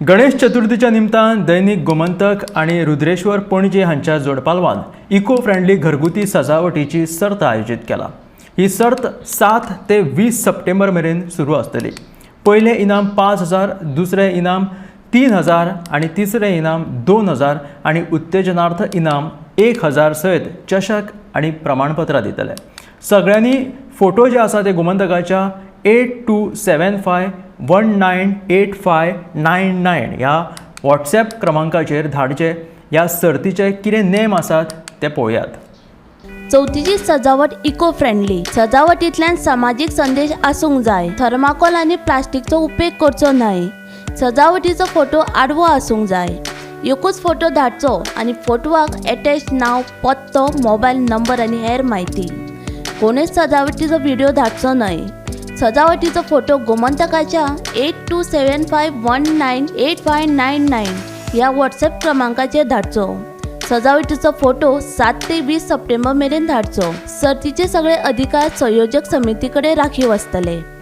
गणेश चतुर्थीच्या निमतान दैनिक गोमंतक आनी रुद्रेश्वर पणजे हांच्या जोडपालवान इको फ्रेंडली घरगुती सजावटीची सर्त आयोजीत केला. ही सर्त 7 ते 20 सप्टेंबर मेरेन सुरू आसतली. पयलें इनाम 5000, दुसरें इनाम 3000 आनी तिसरें इनाम 2000 आनी उत्तेजनार्थ इनाम 1000 सयत चषक आनी प्रमाणपत्रां दितले. सगळ्यांनी फोटो जे आसा ते गोमंतकाच्या 8275198599 ह्या वॉट्सॅप क्रमांकाचेर धाडचे. ह्या सर्तीचे कितें नेम आसात ते पळोवयात. चवथीची सजावट इको फ्रेंडली. सजावटींतल्यान समाजीक संदेश आसूंक जाय. थर्माकोल आनी प्लास्टीकचो उपेग करचो न्हय. सजावटीचो फोटो आडवो आसूंक जाय. एकूच फोटो धाडचो आनी फोटवाक एटॅच नांव, पत्तो, मोबायल नंबर आनी हेर म्हायती. कोणूच सजावटीचो व्हिडिओ धाडचो न्हय. सजावटीचो फोटो गोमंतकाच्या 8275198599 ह्या वॉट्सॅप क्रमांकाचेर धाडचो. सजावटीचो फोटो 7 ते 20 सप्टेंबर मेरेन धाडचो. सर्तीचे सगळे अधिकार संयोजक समिती कडेन राखीव आसतले.